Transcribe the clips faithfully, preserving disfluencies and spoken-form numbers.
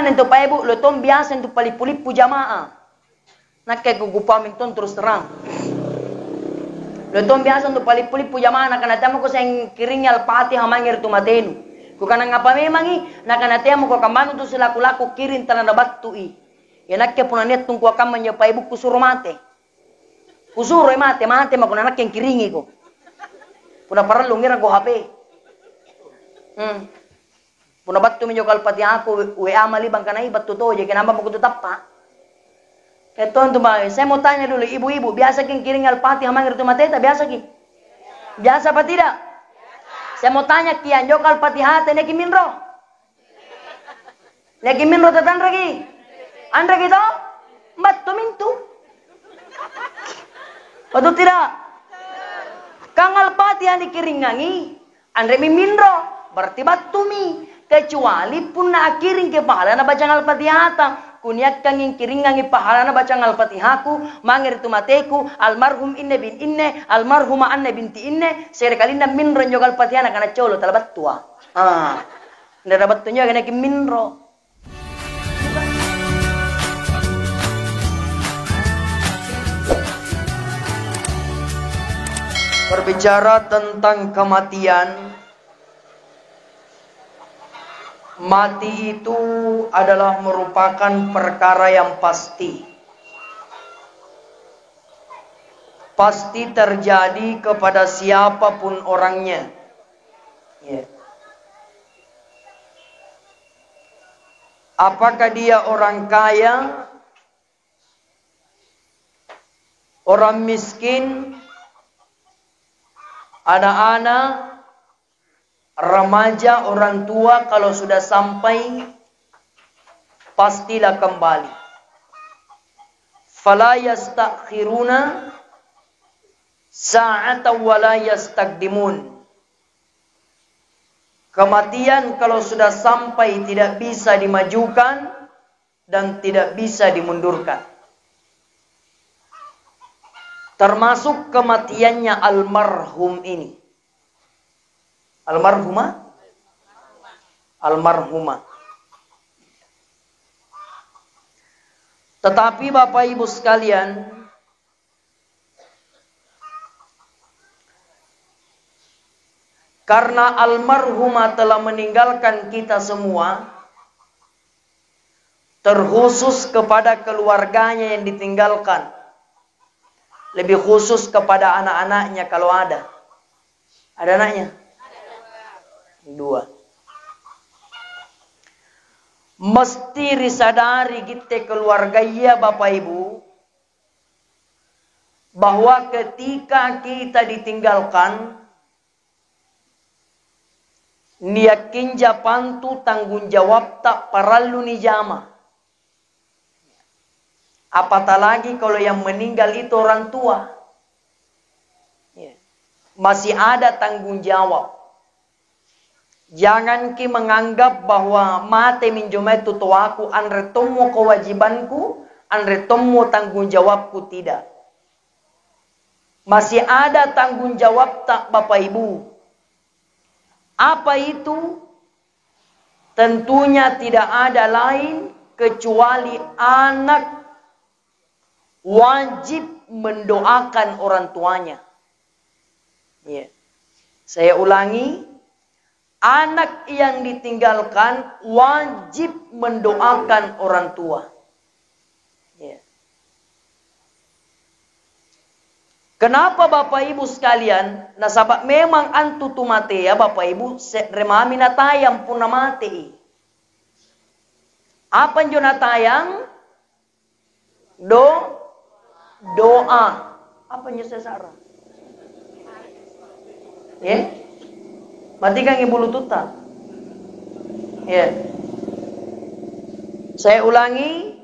Intu paebu, lo tong biasa intu palippu-lippu jama'ah. Nakke ku, kupau mintong terus terang. Lo tong biasa intu palippu-lippu jama'ah, nakana, "Teamako seng kiringi Al-Fatihah mange ri tu matenu." Kukana, "Ngapa memangi?" Nakana, "Teamako kammanu tu silaku-laku kiring tala nabattui." Ya nakke punna nia' tungkua kamma injo paebu, kusuro mate. Kusuroi mate, mate mako na nakke angkiringiko. Punna parallu ngirangko H P. Hmm. Punna battumi injo Al-Fatihaku, W A mali bangkanai battu toje, kenapa mako tu tappa? Eh, tontu, Bang, saya mau tanya dulu, ibu-ibu, biasaki angkiringi Al-Fatihah mange ri tu mateta, biasaki? Biasa apa tidak? Saya mau tanya, kianjo Al-Fatihah, tenaki minro? Niaki minro tatanreki? Anreki to? Battu mintu. Betul tidak? Kang Al-Fatihah nikiringangi, anremi minro, berarti battumi. Kecuali punna akkiringki pahalana bacang Al-Fatihata. Kuniakkangi kiringangi pahalana bacang Al-Fatihaku mange ri tu mateku, almarhum inne bin inne, almarhumah anne binti inne, se're kalinna minro anjo Al-Fatihana kana colo tala battua. Ah. Narabattu nyawa nakke minro. Berbicara tentang kematian, mati itu adalah merupakan perkara yang pasti. Pasti terjadi kepada siapapun orangnya. Ya. Apakah dia orang kaya, orang miskin, anak-anak, remaja, orang tua, kalau sudah sampai, pastilah kembali. Fala yastakhiruna sa'atan wa la yastaqdimun. Kematian kalau sudah sampai tidak bisa dimajukan dan tidak bisa dimundurkan. Termasuk kematiannya almarhum ini. Almarhumah? Almarhumah. Tetapi Bapak Ibu sekalian, karena almarhumah telah meninggalkan kita semua, terkhusus kepada keluarganya yang ditinggalkan, lebih khusus kepada anak-anaknya kalau ada. Ada anaknya? Dua. Mesti risadari gitte keluargaya, Bapak Ibu, bahwa ketika kita ditinggalkan, niakkinja pantu tanggung jawabta parallu nijama. Apatalaji kalau yang meninggal itu orang tua. Ya. Masih ada tanggung jawab. Janganki menganggap bahwa mate minjo mae tu toaku, anre tommo kewajibanku, anre tommo tanggung jawabku, tidak. Masih ada tanggung jawabta, Bapak Ibu. Apa itu? Tentunya tidak ada lain kecuali anak wajib mendoakan orang tuanya. Ya. Saya ulangi, anak yang ditinggalkan wajib mendoakan orang tua. Ya. Kenapa, Bapak Ibu sekalian? Nasaba' memang antu tu matea, Bapak Ibu, se're mami natayang punna matei. Apa injo natayang? Do-, doa. Apa injo sesara? Ya? Matikangi bulu tutta. Ya. Saya ulangi,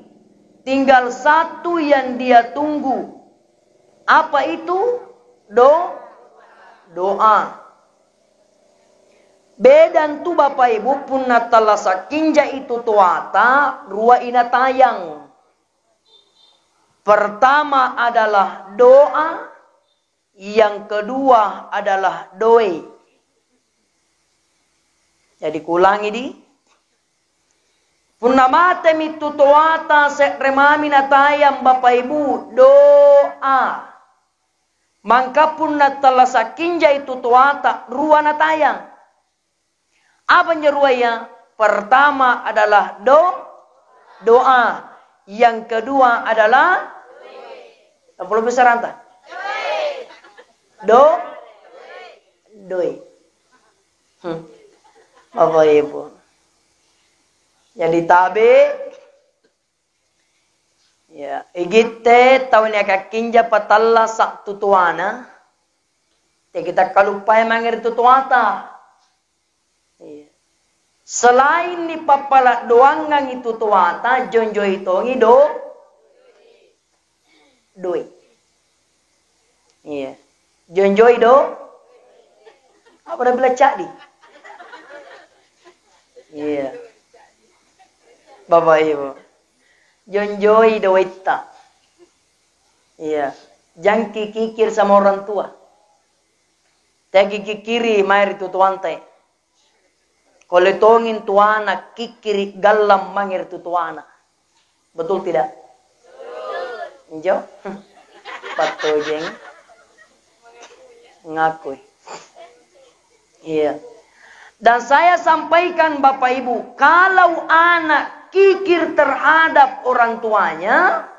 tinggal satu yang dia tunggu. Apa itu? Do-, doa. Bedantu Bapak Ibu, punna tallasakkinja itu toata, rua inatayang. Pertama adalah doa, yang kedua adalah doe. Jadi kuulangi di, Punna matemi tu toata, se're mami natayang, Bapa Ibu, doa. Mangka punna tallasa' kinjai tu toata, rua natayang. Apa anjo ruaya? Pertama adalah do-, doa. Yang kedua adalah Tapolo besaranta? Do-, doe. Hmm. Bapak Ibu. Jadi tabe, ya, igitte tau niaka kinja patallasa' tutoana, teki takkaluppai mange ri tutoata. Iya. Selain nipappala' doangangi tutoata, jonjoi tongi do-, doe. Iya. Jonjoi do-, apa dah bilang ca'di? Iya. Bapak Ibu. Jonjoi doetta. Iya. Jangki kikir sama orang tua. Teaki kikiri mae ri tutoanta. Kole tonging tuana kikkiri' gallang mange ri tutoana. Betul tidak? Injo? Pattojeng. Ngakui. Iya. Dan saya sampaikan, Bapak Ibu, kalau anak kikir terhadap orang tuanya,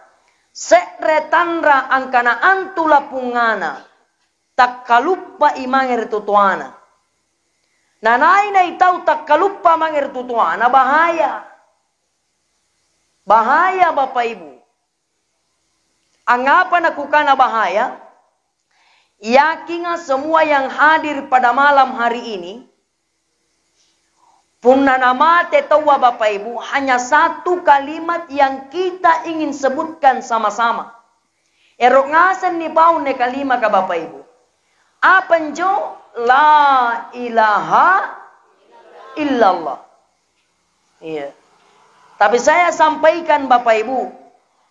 se're tanra angkana antu lapungngana, takkaluppai mange ri tutoana. Na nai-nai tau takkaluppa mange ri tutoana, bahaya. Bahaya, Bapak Ibu. Angngapa nakukana bahaya? Yakinga semua yang hadir pada malam hari ini, punna namate taua, Bapak Ibu, hanya satu kalimat yang kita ingin sebutkan sama-sama. Ero' ngaseng nipau anne kalimaka, Bapa Ibu. Apa njo? La ilaha illallah. Iya. Tapi saya sampaikan, Bapa Ibu,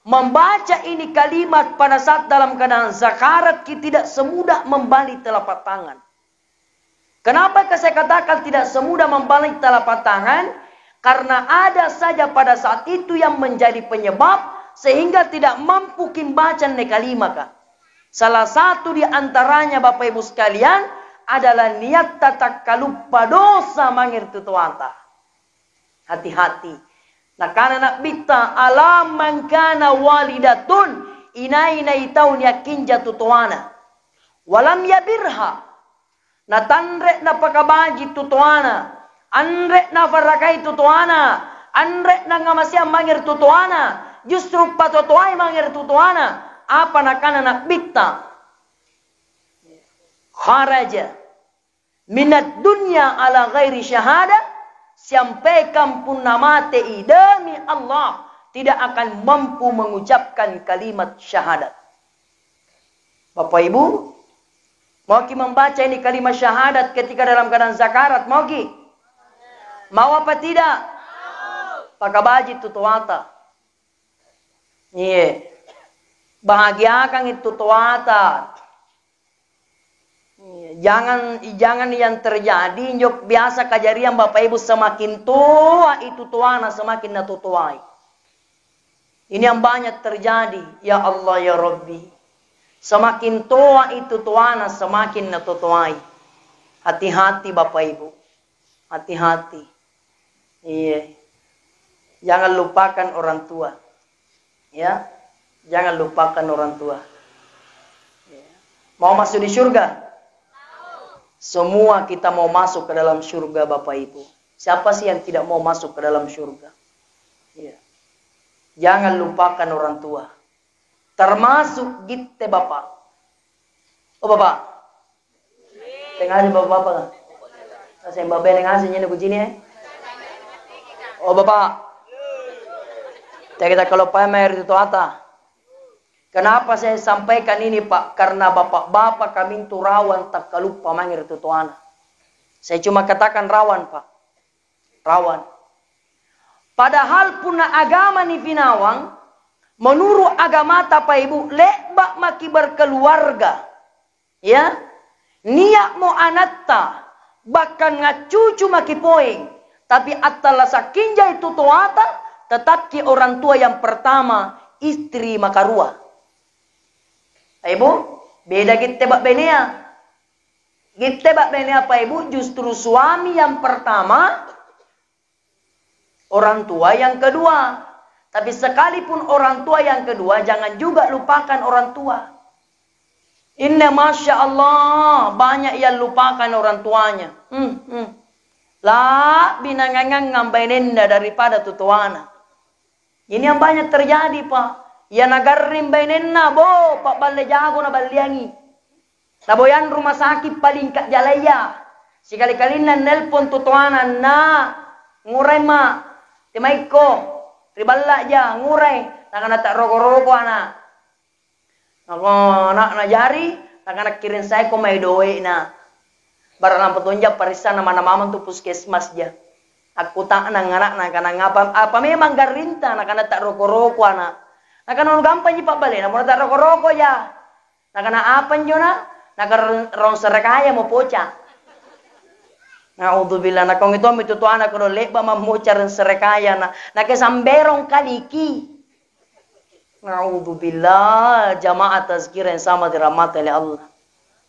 membaca ini kalimat pada saat dalam keadaan sakarat ki tidak semudah membalik telapak tangan. Kenapa saya katakan tidak semudah membalik telapak tangan? Karena ada saja pada saat itu yang menjadi penyebab sehingga tidak mampu kimbaca anne kalimaka. Salah satu di antaranya, Bapak Ibu sekalian, adalah niatta takkaluppa dosa mange ri tutoata. Hati-hati. Nakana Nabbitta, "Ala man kana walidatun," inai-nai tau niakkinja tutoana. "Walam yabirha," natanre napakabaji tutoana, anre nafarakai tutoana, anre nangngamaseang mange ri tutoana, justru patotoai mange ri tutoana. Apa nakana Nabbitta? Kharaja minad dunya ala ghairi syahada, sampaikan punna matei demi Allah, tidak akan mampu mengucapkan kalimat syahadat. Bapak Ibu, mauki membaca ini kalimat syahadat ketika dalam keadaan sakarat, mauki? Mau apa tidak? Pakabaji tutoata. Iya. Bahagiakangi tutoata. Iya, jangan, jangan yang terjadi, injo biasa kajariang Bapak Ibu, semakin toa itu toana, semakin natotoai. Ini yang banyak terjadi, ya Allah, ya Rabbi. Semakin toa itu toana, semakin natotoai. Hati-hati, Bapak Ibu. Hati-hati. Iya. Jangan lupakan orang tua. Ya. Jangan lupakan orang tua. Ya. Mau masuk di surga? Semua kita mau masuk ke dalam surga, Bapak Ibu. Siapa sih yang tidak mau masuk ke dalam surga? Ya. Jangan lupakan orang tua. Termasuk gitte Bapak. Oh, Bapak. Tengah aja Bapak-bapak. Saya Bapak yang ngasih nyene kucini, eh. Oh, Bapak. Teka kita kalau paham ri tutoata. Kenapa saya sampaikan ini, Pak? Karena bapak-bapak kamintu rawan takkaluppa mange ri tutoana. Saya cuma katakan rawan, Pak. Rawan. Padahal punna agama nipinawang, menurut agamata, Pak Ibu, le'ba' maki' berkeluarga. Ya, nia'mo anatta, bahkan accucu maki' poeng, tapi attallasa' kinjai tutoata, Tetapki orang tua yang pertama, istri makarua. Ibu, beda gitte ba'benea. Gitte ba'benea, Pak Ibu, justru suami yang pertama, orang tua yang kedua. Tapi sekalipun orang tua yang kedua, jangan juga lupakan orang tua. Inne, Masya Allah, banyak yang lupakan orang tuanya. Hmm, hmm. La'bi nangangangang bainenna daripada tutoana. Ini yang banyak terjadi, Pak. Ia nagarring bainenna, bo, pa'balle jago naballiangi. Naboyang rumah sakit paling ka'jalaya. Sikali-kalinna nelpon tutoana, "Na, ngurai, Ma. Temaikko. Ri balla'ja, ngurai." Nakana, "Ta'roko-roko, Ana'." Nako ana'na jari, nakana, "Kiring saiko mae doe'na. Bara lampa tonja parissana manna mamang tu puskesmasja." Akkuta'nang ana'na, nakana, "Apa, apa memang garrinta?" Nakana, "Ta'roko-roko, Ana'." Nakana, "Nugampangji pa'balena, muna ta'roko-rokoja." Nakana, "Apa anjo, Na'?" Nakana, "Raung serekayamo poca." Naudzubillah, nakongki tommi tu toana kodong le'ba' mammoca raung serekaya, na, nakesamberong kaliki. Naudzubillah, jamaah tazkirah yang sama dirahmati oleh Allah.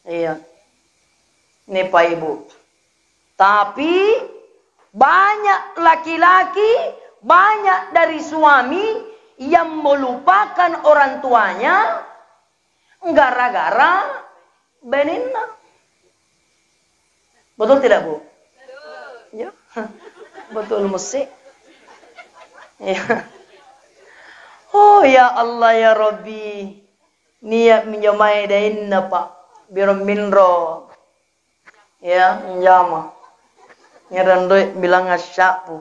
Iya. Ini Pak Ibu. Tapi banyak laki-laki, banyak dari suami yang melupakan orang tuanya gara-gara bainenna. Betul tidak, Bu? Ya. Betul mesti. Ya. Oh, ya Allah, ya Rabbi. Nia' minjo mae daenna, Pak. Biro minro. Ya, anjama. Ngerang doe' bilangngang sa'bu.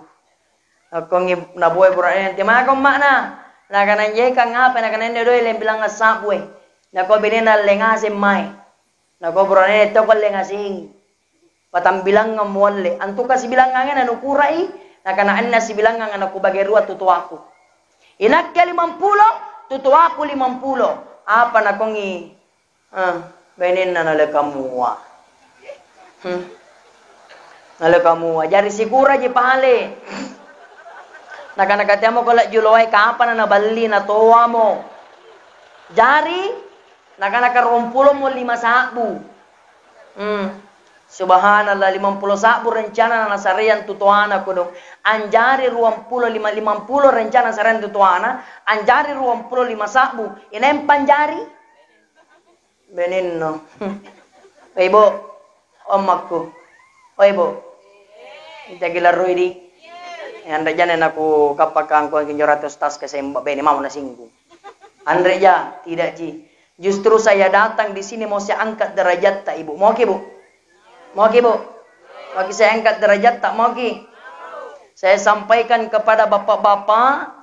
Nakkongi naboya bura'nena, "Temako, Ma'na." Nakana, "Anjekang apa?" Nakana, "Anne doe' leng bilangngang sa'bue." Nakua benena, "Alle ngaseng mae." Nakua bura'nena, "Teko alle ngasengi. Patang bilangngang mualle. Antu kasibilangngangai nanukura'i?" Nakana, "Anne sibilangnganga nakubage rua tutoaku. Inakke limampulo, tutoaku limampulo." Apa nakongi? Ah, bainenna nalekamua. Hmm. Nalekamua. Jari sikuraji pale. Nakana, "Kateamako la'julowai kapana naballi natoamo." Jari, nakana, "Karuampulomo lima sa'bu." Hmm. Subhanallah, limampulo sa'bu rencana nasareang tutoana kodong. Anjari ruampulo lima, limampulo rencana nasareang tutoana, anjari ruampulo lima sa'bu. Inaempa anjari? Beninno. Oi, Bu. Ommakku. Oi, Bu. Jaki larroi di. Eh, anre jane naku kappa kangkong kinjo ratus tas kesemba bene mamo nasinggung. Anre ja, tidak ji. Justru saya datang di sini mau saya angkat derajatta Ibu. Mau ki, Bu? Mau ki, Bu? Mau ki saya angkat derajatta, mau ki? Saya sampaikan kepada bapak-bapak,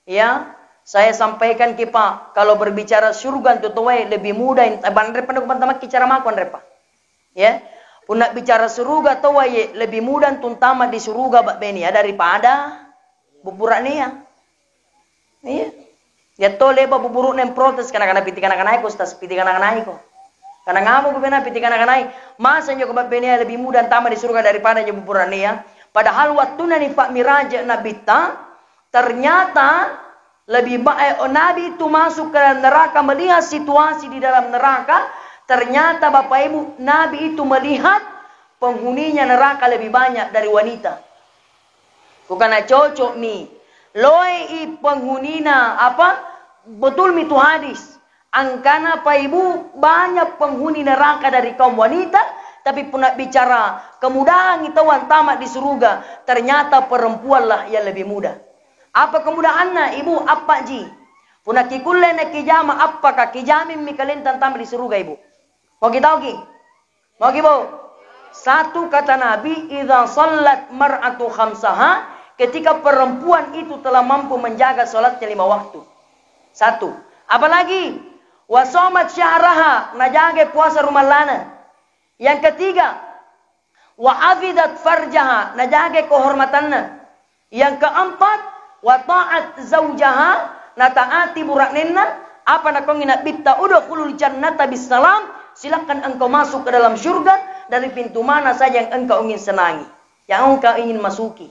ya, saya sampaikan ki, Pak, kalau berbicara surga antu toae lebih mudah, anrepa nakupantamakki cara mako anrepa. Ya. Punna bicara suruga toae lebih mudah antu antama di suruga ba'benia daripada bubura'nea. Iya. Yatto le'ba' buburu'na yang protes, kana-kana piti kana-kanaiko, Ustaz, piti kana-kanaiko. Kana ngamoko bena piti kana-kanai. Masa injo ba'benia lebih mudah antama di suruga daripada injo bubura'nea? Padahal wattunna nipa'miraja Nabitta, ternyata lebih baik Nabi itu masuk ke dalam neraka, melihat situasi di dalam neraka. Ternyata, Bapak Ibu, Nabi itu melihat penghuninya neraka lebih banyak dari wanita. Bukana cocokmi, loei penghunina apa? Betulmi tu hadis. Angkana, Pak Ibu, banyak penghuni neraka dari kaum wanita, tapi punna bicara kemudahangi tau antama di suruga, ternyata perempuanlah yang lebih mudah. Apa kemudahanna, Ibu? Appa'ji. Punna kikulle nakijama appaka, kijamimmi kalenta antama di suruga, Ibu. Mauki tauki? Mauki, Bu? Satu kata Nabi, "Idza shallat mar'atu khamsaha," ketika perempuan itu telah mampu menjaga salatnya lima waktu. Satu. Apalagi? "Wa shamat syahraha," najagai puasa rumallana. Yang ketiga, "Wa hafidzat farjaha," najagai kehormatanna. Yang keempat, "Wa ta'at zaujaha," nataati bura'nenna. Apa nakongi Nabitta, "Udkhulul jannata bissalam," silakan engkau masuk ke dalam surga dari pintu mana saja yang engkau ingin senangi, yang engkau ingin masuki.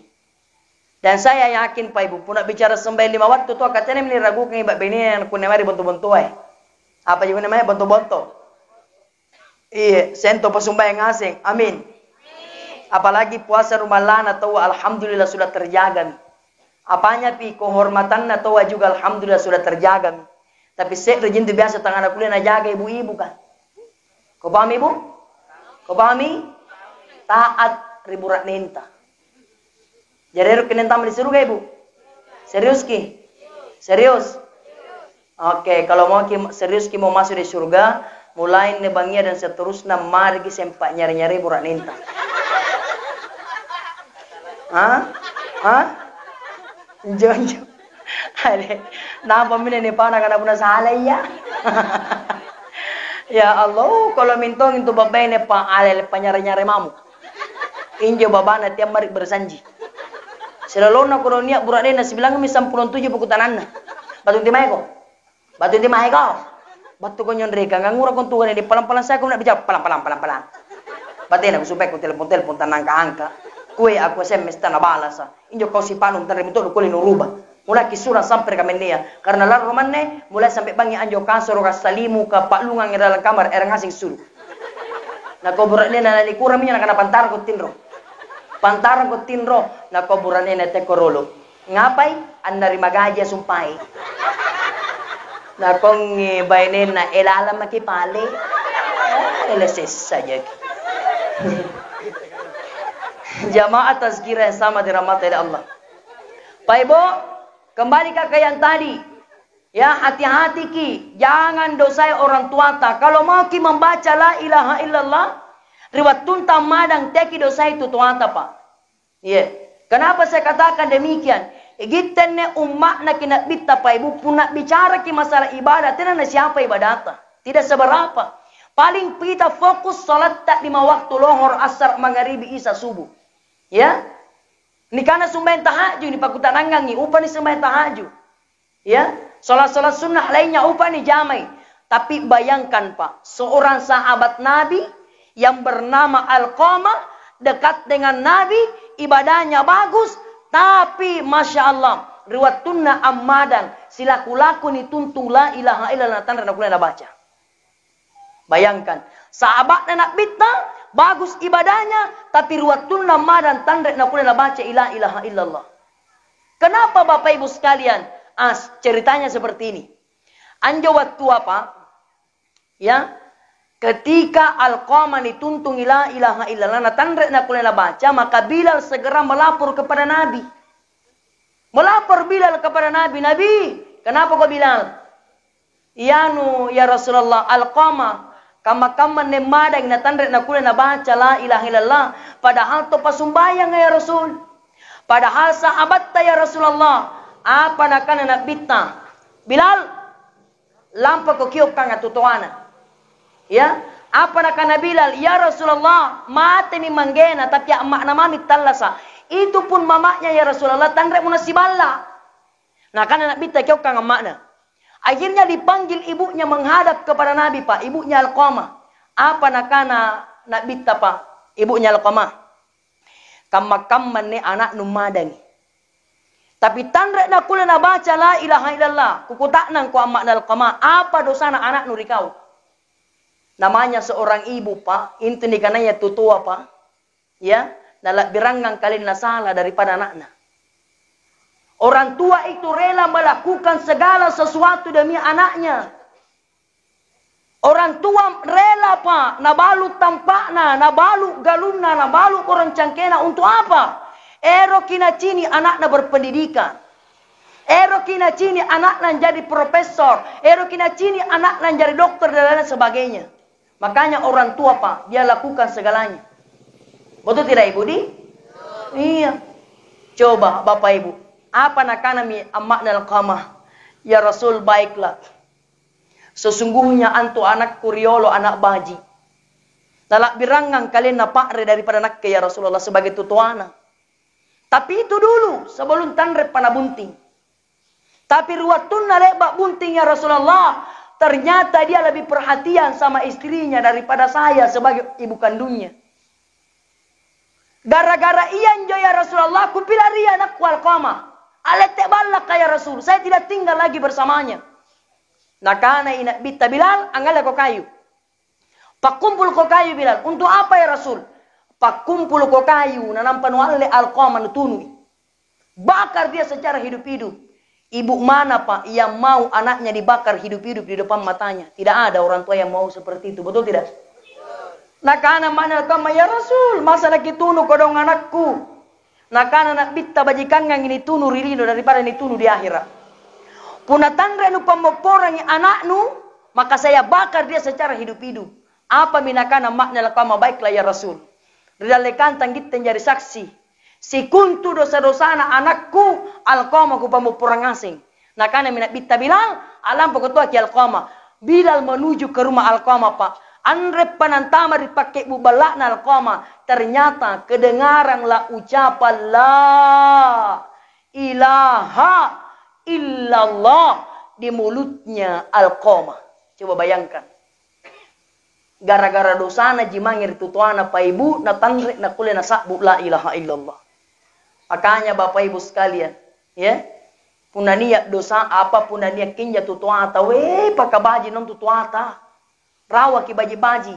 Dan saya yakin, Pak Ibu, punna bicara sembahyang lima waktu to, katenami niragukangi ba'benia nakkunnia mae ri bonto-bontoa, eh. Apa ji namanya bonto-bonto? Iya, sento pasumbayang ngaseng. Amin. Apalagi puasa rumallana taua, alhamdulillah sudah terjagami. Apanya pi kehormatanna taua juga, alhamdulillah sudah terjagami. Tapi se're jintu biasa tangngana kulle najaga ibu-ibu kan. Kau pahami, Bu? Kau pahami? Taat ri bura'nenta. Jari eroki nantama di surga, Ibu? Seriuski? Serius? Oke, kalau mauki, seriuski mau masuk di surga, mulai anne bangngia dan seterusna, mariki sempa nyare-nyare bura'nenta. Hah? Hah? Injo, injo. Ade, nampa minne nipana kana punna sala iya. Ya Allah, kalau mintong itu babbaine pa ale panyare-nyare mamu. Injo babana tiang mari bersanji. Silalonna kodong nia' bura'nenna sibilangmi sampulo tuju buku tananna. Battu intu maeko. Battu intu maeko. Battu ko nyonrekang, angngura ko tuane di palang-palang saya ko bicara palang-palang, palang-palang. Batena ku supaya ku telepon-telepon tannang angka-angka. Kue aku S M S tana balasa. Injo kau sipanu tanre mento kulle nuruba. Mulai kisura sampai ri kamennea. Karena larro manne, mulai sampai bangngi anjo kasoro, kasalimu, kapa'lungang ri dalam kamar, ero ngaseng sulu. Nakua bura'nena, "Nanikurang minjo nakana pantarang ko tinro. Pantarang ko tinro," nakua bura'nena teko rolo. "Ngapai?" "Annarima gaji asumpai." Nakongi bainenna, "Elalang maki pale." Eh, ele sessa jaki. Jamaah tazkirah yang sama dirahmati oleh Allah. Pak Ibu, kembali ke yang tadi. Ya, hati-hatiki, jangan dosai orang tuata. Kalau mauki membaca la ilaha illallah, ri wattunta madang teki dosai tu toata, Pak. Iya. Kenapa saya katakan demikian? Gittenne umma'na kinabbitta, Pak Ibu, punna bicaraki masalah ibadah, tena na siapa ibadata. Tidak seberapa. Paling kita fokus salatta lima waktu, lohor, asar, mangaribi, isa, subuh. Ya? Nikana sumbayang tahajud, nipakutanangangi, upani sumbayang tahajud. Ya, sholat-sholat sunnah lainnya upani jamai. Tapi bayangkan, Pak, seorang sahabat Nabi yang bernama Alqamah, dekat dengan Nabi, ibadahnya bagus, tapi Masya Allah, ri wattunna ammadang, silaku-laku nituntung la ilaha illallah, tanre nakulle nabaca. Bayangkan, sahaba'na Nabbitta, bagus ibadahnya, tapi ri wattunna madang tanre nakulle nabaca la ilaha illallah. Kenapa, Bapak Ibu sekalian? Ah, ceritanya seperti ini. Anjo wattua, Pak, ya, ketika Alqamah nituntungi la ilaha illallah, na tanre nakulle nabaca, maka Bilal segera melapor kepada Nabi. Melapor Bilal kepada Nabi, "Nabi, kenapa kau Bilal?" "Ianu, ya Rasulullah, Alqamah, kamma-kamma anne madang natanre nakulle nabaca la ilaha illallah, padahal to pasumbayanga, ya Rasul. Padahal sahabatta, ya Rasulullah." Apa nakana Nabbitta? "Bilal, lampako kiokkanga tu toana." Ya, apa nakana Bilal? "Ya Rasulullah, matemi manggena, tapi amma'na mami tallasa. Itu pun mama'nya, ya Rasulullah, tanre'mo nasiballa." Nakana Nabbitta, "Kiokkang amma'na." Akhirnya dipanggil ibunya menghadap kepada Nabi, Pak, ibunya Alqamah. Apa nakana Nabbitta, Pak, ibunya Alqamah? "Kamma-kamma anne ana'nu madangi. Tapi tanre nakulle nabaca la ilaha illallah. Kukuta'nangko amma'na Alqamah, apa dosana ana'nu ri kau?" Namanya seorang ibu, Pak, intu nikanaya tutoa, Pak. Ya, nala'birangang kalenna sala daripada ana'na. Orang tua itu rela melakukan segala sesuatu demi anaknya. Orang tua rela, Pak, nabalu tampa'na, nabalu galunna, nabalu borong cangkena untuk apa? Eroki nacini' anakna berpendidikan. Eroki nacini' anakna jadi profesor, eroki nacini' anakna jadi dokter dan lain sebagainya. Makanya orang tua, Pak, dia lakukan segalanya. Betul tidak, Ibu Di? Iya. Coba, Bapak Ibu, apa nakanami amma'na Alqamah? "Ya Rasul, baiklah. Sesungguhnya antu anakku riolo anak baji'. Nala'birangang kalenna pa're daripada nakke, ya Rasulullah, sebagai tutoana. Tapi itu dulu, sebelum tanrepa nabunting. Tapi ri wattunna le'ba' bunting, ya Rasulullah, ternyata dia lebih perhatian sama istrinya daripada saya sebagai ibu kandungnya." Gara-gara ianjo ya Rasulullah, kupilari anakku Alqamah. Alette ballaka ya Rasul, saya tidak tinggal lagi bersamanya. Nakana i Na'bitta Bilal, "Angngalleko kayu. Pakkumpulko kayu, Bilal." "Untuk apa ya Rasul?" "Pakkumpulko kayu, nanampa nualle Alqamah nutunui. Bakar dia secara hidup-hidup." Ibu mana, Pak, yang mau anaknya dibakar hidup-hidup di depan matanya? Tidak ada orang tua yang mau seperti itu, betul tidak? Nakana ma'na Alqamah, "Ya Rasul, masa nakitunu kodong anakku?" Nakana Na'bitta, "Bajikangangi nitunu ri lino daripada nitunu di ahera'. Punna tanre nupammopporangi ana'nu, maka saya bakar dia secara hidup-hidup." Apami nakana ma'na Alqamah, "Baiklah ya Rasul, ri dallekanta gitte anjari saksi. Sikontu dosa-dosana anakku, Alqamah kupammopporang ngaseng." Nakanami Na'bitta Bilal, "A'lampako toaki Alqamah." Bilal menuju ke rumah Alqamah, Pak. Anreppa nantama ri pakke'bu' balla'na Alqamah, ternyata kedengaranlah ucapan la ilaha illallah di mulutnya Alqamah. Coba bayangkan. Gara-gara dosana ji mange ri tutoana paibu, natanre nakkulle nasa'bu la ilaha illallah. Makanya Bapak Ibu sekalian, ya, punna nia' dosa apa, punna nia' kinja tutoata, we, pakabaji naung tutoata. Rawaki baji-baji.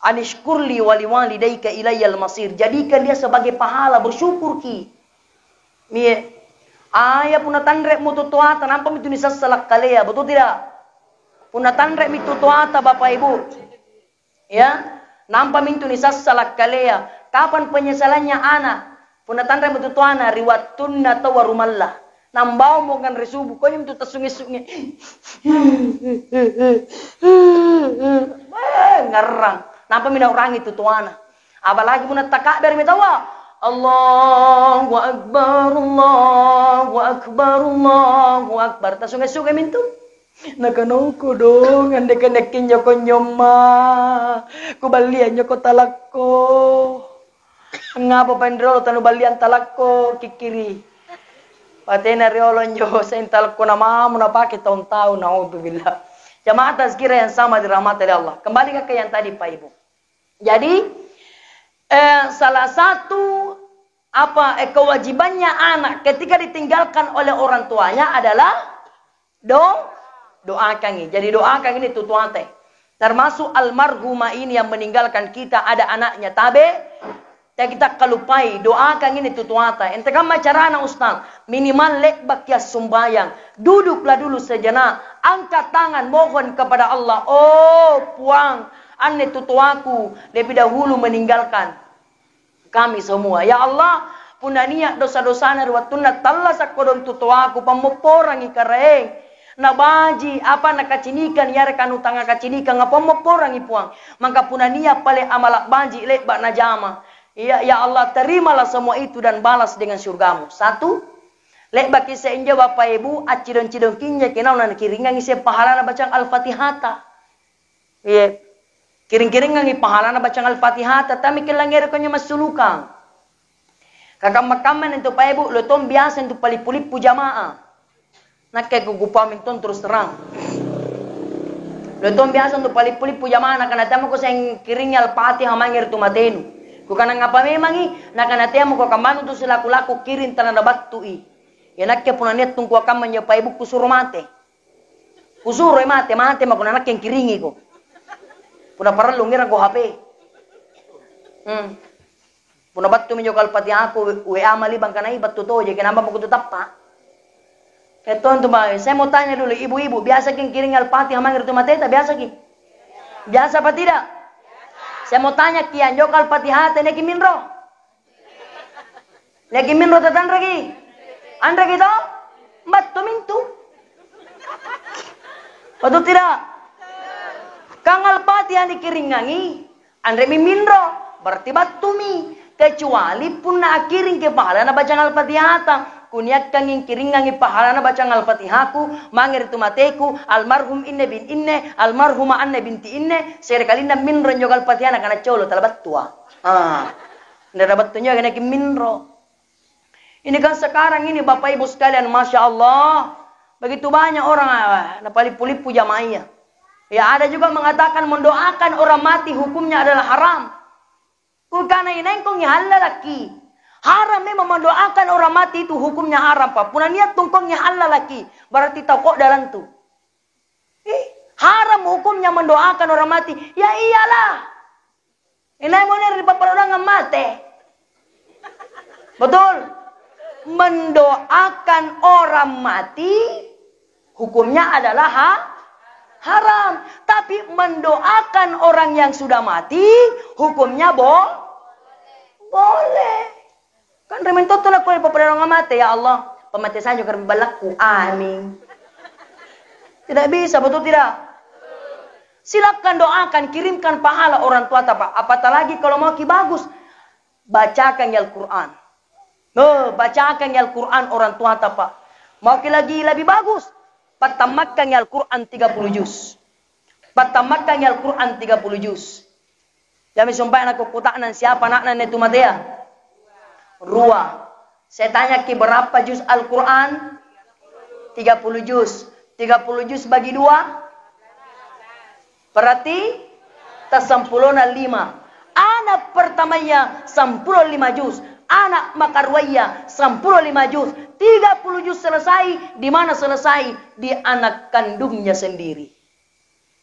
"Anishkur li wa liwalidaika ilayyal masir." Jadikan dia sebagai pahala, bersyukurki. Mie. Aya punna tanre'mo tutoata, nampami tu nisassala' kalea, betul tidak? Punna tanre'mi tutoata, Bapak Ibu, ya, nampami tu nisassala' kalea. Kapan penyesalannya anak? Punna tanre'mo tutoana, ri wattunna taua rumalla. Nambaummo nganre subu, konjo mintu tassunge-sunge. Eh, ngarrang. Nampami nau'rangi tutoana. Apalagi punna takabberemi taua, "Allahu Akbar, Allahu Akbar, Allahu Akbar." Tasunga-sunga mintu. Nakana, "Kodong, andeka nakkinjo konjomma. Kuballianjo ko talakko. Ngapa panrolo tanuballiang talakko, kikkiri?" Patena riolo njo, saing talakko namamu napake taung-taung, naudzubillah. Jamaah tazkirah yang sama dirahmati oleh Allah. Kembali ke yang tadi, Pak Ibu. Jadi, eh, salah satu apa, eh, kewajibannya anak ketika ditinggalkan oleh orang tuanya adalah do-, doakangi. Jadi, doakangi ini tutoata. Termasuk almarhumah ini yang meninggalkan kita, ada anaknya, tabe, teki takkalupai, doakangi ini tutoata. Ente kamma carana, Ustaz? Minimal le'baki assumbayang. Duduklah dulu sejenak, angkat tangan, mohon kepada Allah, "Oh, Puang, anne tutoaku lebih dahulu meninggalkan kami semua. Ya Allah, punna nia' dosa-dosana ri wattunna tallasa' kodong tutoaku, pammopporangi Karaeng. Nabaji' apa nakacinikang yareka anu tangngakacinikanga, pammopporangi, Puang. Maka punna nia' pale amala' baji' le'ba' najama, ya, ya Allah, terimalah semua itu dan balas dengan surgamu." Satu, le'baki isse injo Bapak Ibu, accidong-cidong kinynyaki naung nakiringangi isse pahalana bacang Al-Fatihata. Iya. Kiring-kiringangi pahalana bacang Al-Fatihata, tami kellangngereko anjo massulukang. Kakamma-kamma antu Pak Ibu, lo tong biasa antu palippu-lippu jamaah. Nakke ku, kupau mintong terus terang. Lo tong biasa antu palippu-lippu jamaah, nakana, "Teamako seng kiringi Al-Fatihah mange ri tu matenu." Kukana, "Ngapa memangi?" Nakana, "Teamako kammanu tu silaku-laku kiring tala nabattui." Ya nakke punna nia' tungkua kamma anjo Pak Ibu, kusuro mate. Kusuroi mate, mate mako na nakke angkiringiko. Punna parallu ngirangko H P. Hmm. Punna battumi anjo Al-Fatihaku, W A mali bangkanai battu tojaki, nampa mako tu tappa. Eh, tontu, Pak, saya mau tanya dulu, ibu-ibu, biasaki angkiringi Al-Fatihah mange ri tu mateta, biasaki? Biasa apa tidak? Saya mau tanya ki, anjo Al-Fatihah tena ki minro? Niaki minro tatanreki? Anreki to? Battu mintu. Betul tidak? Kang Al-Fatihah nikiringangi, anremi minro, berarti battumi. Kecuali punna akkiringki pahalana bacang Al-Fatihata. Kuniakkangi kiringangi pahalana bacang Al-Fatihaku mange ri tu mateku, almarhum inne bin inne, almarhuma anne binti inne, se're kalinna minro anjo Al-Fatihana kana colo tala battua. Ah. Narabattu nyawa naiki minro. Ini kan sekarang ini, Bapak Ibu sekalian, Masya Allah, begitu banyak orang, ah, napalippu-lippu jamaah. Ya, ada juga mengatakan mendoakan orang mati hukumnya adalah haram. Kukana inaingkongi hallalaki. Haram memang mendoakan orang mati itu hukumnya haram, Pak. Punna nia' tongkongi hallalaki, berarti tau kodda lantu. Ih, haram hukumnya mendoakan orang mati. Ya iyalah. Inai mo nia' ri papparodongang mate. Betul? Mendoakan orang mati hukumnya adalah ha-, haram. Tapi mendoakan orang yang sudah mati hukumnya bo-, boleh. Kan ri mentotto nakkulle papparodongang mate, "Ya Allah, pamate sanjo karaeng ballakku." Amin. Tidak bisa, betul tidak? Silakan doakan, kirimkan pahala orang tuata, Pak. Apatah lagi kalau mau ki bagus, bacakangi Al-Quran. Oh, bacakangi Al-Quran orang tuata, Pak. Mau ki lagi lebih bagus, pattammakkangi Al-Quran tiga puluh juz. Pattammakkangi Al-Quran tiga puluh juz. Jami sumpae nakukkuta'nang, siapa ana'na anne tu matea? Rua. Saya tanyaki, berapa juz Al-Quran? Tiga puluh juz. Tiga puluh juz bagi dua? Berarti tasampulona lima. Anak pertamaya sampulo lima juz. Anak makaruaya sampulo lima juz. Tiga puluh juz selesai. Di mana selesai? Di anak kandungnya sendiri.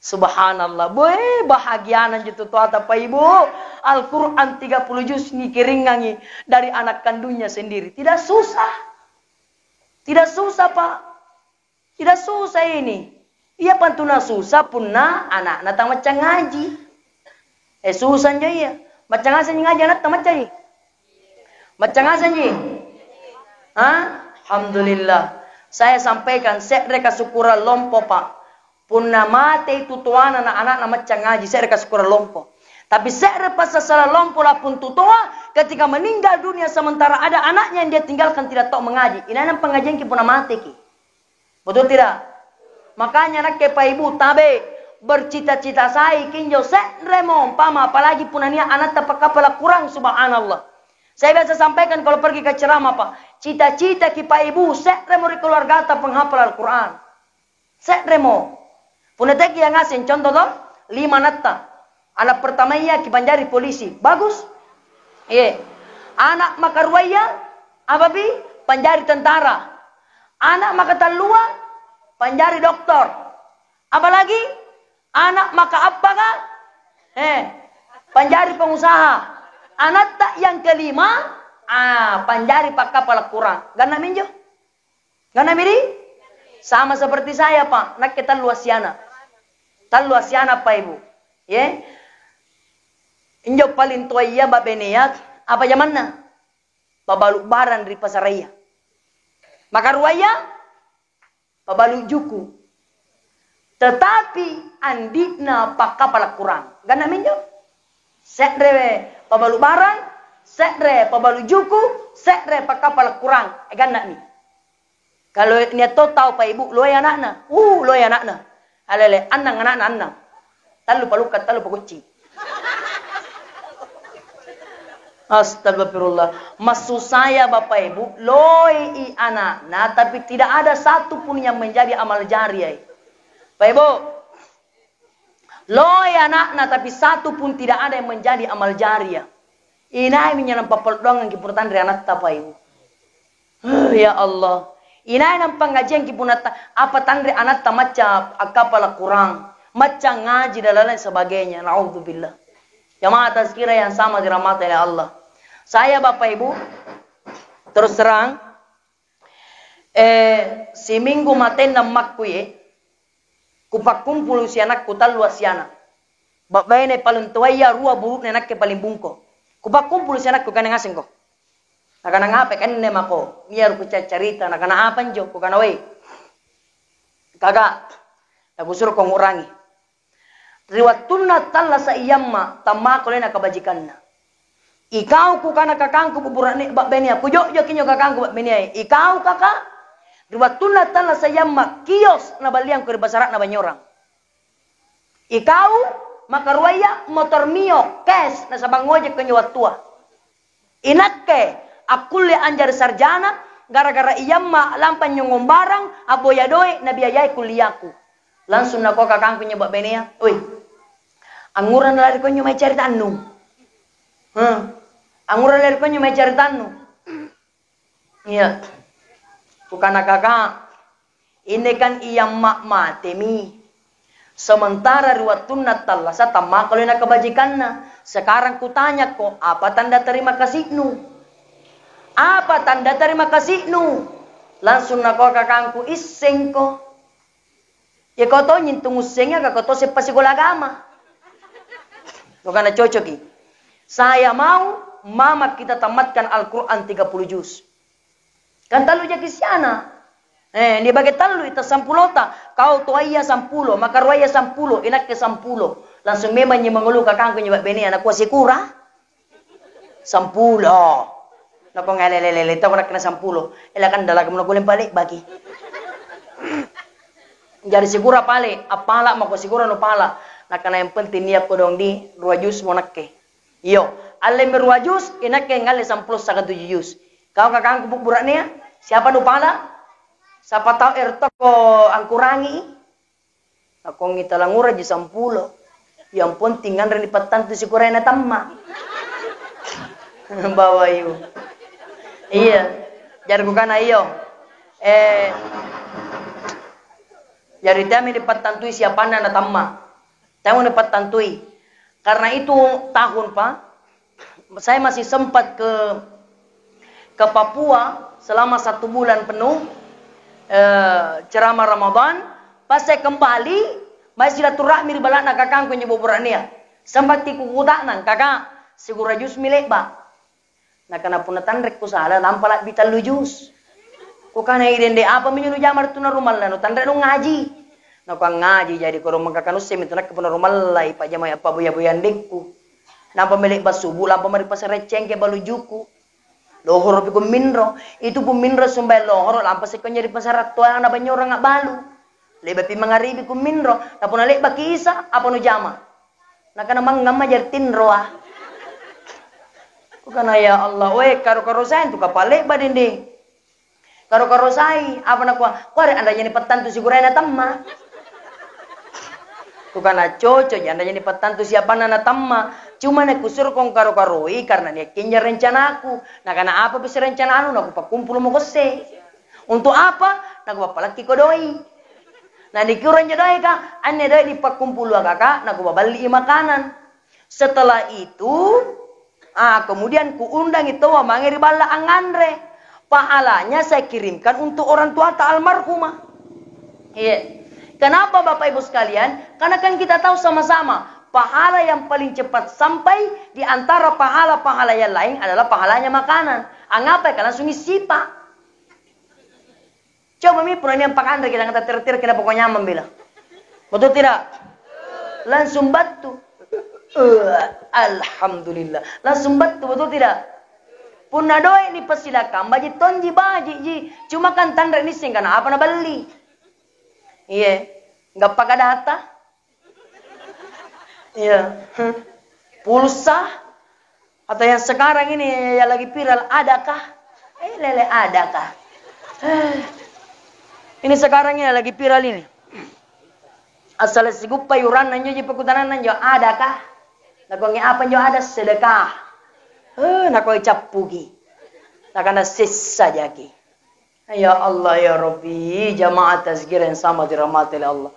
Subhanallah, boe, bahagiana anjo tu toata, Pak, Ibu. Al-Quran tiga puluh juz nikiringangi dari anak kandungnya sendiri. Tidak susah. Tidak susah, Pak. Tidak susah ini. Iya, pantuna susah punna anakna tamacca ngaji. Eh, susah anjo iya. Macca ngasenji ngaji anatta maccaji? Macca ngasenji? Ha? Alhamdulillah. Saya sampaikan se're kasukkurang lompo, Pak. Punna matei tu toana na ana'na macca ngaji, se're kasukkurang lompo. Tapi se're passassalang lompo lapung tu toa ketika meninggal dunia sementara ada anaknya yang dia tinggalkan tidak tau mengaji. Inai nampa ngajiangki punna mateki? Betul tidak? Makanya nakke Pak Ibu tabe, bercita-cita sai kinjo se'remo umpama, apalagi punna nia' anatta pakkapala' Kurang, subhanallah. Saya biasa sampaikan kalau pergi ke ceramah, Pak, cita-citaki Pak Ibu se'remo ri keluargata penghafal Al-Quran. Se'remo. Punna teaki iya ngaseng contoh to, lima anatta. Anak pertamaya kipanjari polisi. Bagus? Iya. Anak makaruaya, apa pi? Panjari tentara. Anak makatallua, panjari doktor. Apalagi anak makaappaka, eh, panjari pengusaha. Anatta yang kelima, ah, panjari pakkapala' Kurang. Ganna minjo? Ganna miri? Sama seperti saya, Pak. Nakke tallu assiana'. Tallu assiana', Pak Ibu. Ye? Injo paling toaya babenea, apa jamanna? Pabalu' barang ri pasaraya. Makaruaya? Pabalu' juku'. Tetapi andi'na pakkapala' Kurang. Ganna minjo? Se're pabalu' barang, se're pabalu' juku', se're pakkapala' Kurang. Eh, ganna'mi. Kalau nia' to tau Pak Ibu, loi ana'na. Uh, loi ana'na. Alele, annang ana'na, annang. Tallu palukka, tallu pakucci. Astagfirullah. Maksud saya, Bapak Ibu, loi i ana'na, tapi tidak ada satu pun yang menjadi amal jariah. Pak Ibu, loi ana'na, tapi satu pun tidak ada yang menjadi amal jariah. Inaimi nyarang pappaluddangang ki punna tanre anatta, Pak Ibu? Ya Allah. Inai nampangngajiangki punna ta-, apa tanre anatta macca akkapala' Kurang, macca ngaji dan lain sebagainya. Naudzubillah. Jamaah tazkirah yang sama dirahmati oleh Allah. Saya, Bapak Ibu, terus terang, eh, siminggu matenna ammakku, ye, kupakkumpulu sianakku tallu assiana'. Ba'baine paling toaya, rua buru'ne, nakke paling bungko. Kupakkumpulu sianakku, kane ngasengko. Nakana, "Ngapai kanne mako?" Nia'ro kucaccarita. Nakana, "Apa njo?" Kukana, "Wei, kaka', nakusuroko ngu'rangi. Ri wattunna tallasa' iamma', tammako alena kabajikanna. Ikau," kukana, "kakangku bubura'ne ba'benea, kujo'joki injo kakangku ba'benea. Ikau, kaka', ri wattunna tallasa' iamma', kios naballiangko ri basara'na banyorang. Ikau, makaruaya, motor mio, cash, nasaba' ngojekko injo wattua. Inakke akkulle anjari sarjana, gara-gara iamma' lampa nyongong barang, abboya doe', nabiayai kulliaku." Langsung nakua kakangku injo ba'benea, "Oi, angngura nalariko injo mae carita annu? Heh. Angngura lari konjo mae caritannu. Iya. Kukana, "Kaka, ini kan iya amma' matemi. Sementara ri wattunna attallasa' tammakalo na kabajikanna. Sekarang kutanyako, apa tanda terima kasihnu? Apa tanda terima kasihnu?" Langsung nakua kakangku, "Issengko." "Ya kau tonji antu ngussengngaka, kau to siappa sikola agama." Nakana, "Cocoki. Saya mau mama kita tamatkan Al-Quran tiga puluh juz." Kan tallu jaki siana. Eh, nibage tallu i, tasampulota. Kau toaya sampulo, maka ruaya sampulo, inakke sampulo. Langsung memanji mangulu kakangku nyepa benea, nakua, "Sikura?" "Sampulo." Nakua, "Ngalelelele, tau nakke na sampulo. Ela kandalaka mo nakulle pale'baki." Jari sikura pale, appala' mako sikura nupala'. Nakana, "Yang penting niakko dong di rua juzmo nakke." Iyo, allemmi rua juz, inakke ngalle sampulo sangkatuju juz. Kau kakangku bu-, bura'nea, siapa nupala'? Sapa tau ero' tokko angkurangi? Nakongi talanguraji sampulo. Yang penting nganre nipattantu sikuraya natamma. Bawa ibu. Iya. Jari kukana iyo. Eh, jari teami nipattantui siapanna natamma. Teami nipattantui. Karena itu tahun, Pak, saya masih sempat ke ke Papua selama satu bulan penuh, eh, ceramah Ramadan. Pas saya kembali, mae silaturahmi ri balla'na kakangku anjo bobora'nea. Sempat kukuta'nang, "Kaka, sigura juzmi le'ba'?" Nakana, "Punna tanre' kusala, lampa la'bi tallu juz." Kukana, "Idende, apami anjo nujama ri tunna rumalla, nutanre' nungngaji?" Nakua, "Ngaji, jari kodong mangka kanussemmi tu nakke punna rumallai pa'jamai appa'boya-boyang dekku." Nampami le'ba' subu', lampama ri pasara cengke balu juku'. Lohoro'pi kumminro. Itu kumminro sumbayang lohoro', lampa sekko anjo ri pasara toa na banyorang a'balu. Le'ba'pi mangaribi kumminro. Na punna le'baki isa, apa nujama? Nakana, "Mangngamma jari tinroa." Kukana, "Ya Allah, we, karo-karo sai antu kapang le'ba' dende." Karo-karo sai, apa nakua, "Kuare anrejang nipattantu siguraya natamma." Kukana, "Cocokji anrejang nipattantu siapanna natamma. Cuma nakusuroko karo-karoi karena niakkenja rencanaku." Nakana, "Apapi isse rencanamu?" Nakupakkumpulu mako isse. "Untuk apa?" Nakupappalakkiko doi'. Nanikiura anjo doeka, "Anne doi' nipakkumpulua kaka, nakupaballi'i makanan." Setelah itu, ah, kemudian kuundangi taua mange ri balla' angnganre. Pahalanya saya kirimkan untuk orang tuata almarhumah. Iya. Kenapa, Bapak Ibu sekalian? Karena kan kita tahu sama-sama, pahala yang paling cepat sampai di antara pahala-pahala yang lain adalah pahalanya makanan. Angngapai ka langsung issipa'? Coba mi pura niang pakanre kita, kata tira-tira kita pokoknya nyamang bela. Betul tidak? Langsung battu. Eh, alhamdulillah. Langsung battu, betul tidak? Punna doe' nipasilakambaji tonji bajiji. Cuma kan tanre' nisseng kana apa naballi. Iya. Gappa kadata. Iya. Pulsa. Atau yang sekarang ini yang lagi viral, adakah? Eh, lele, adakah? Eh. Ini sekarang ini yang lagi viral ini. Asal siguppa yuranna injo ji pakutananna injo, adakah? Nakongi apa injo ada? Sedekah. Eh, nakoi cappuki. Nakana sessa jaki. Ya Allah, ya Rabbi, jamaah tazkirah yang sama dirahmati oleh Allah.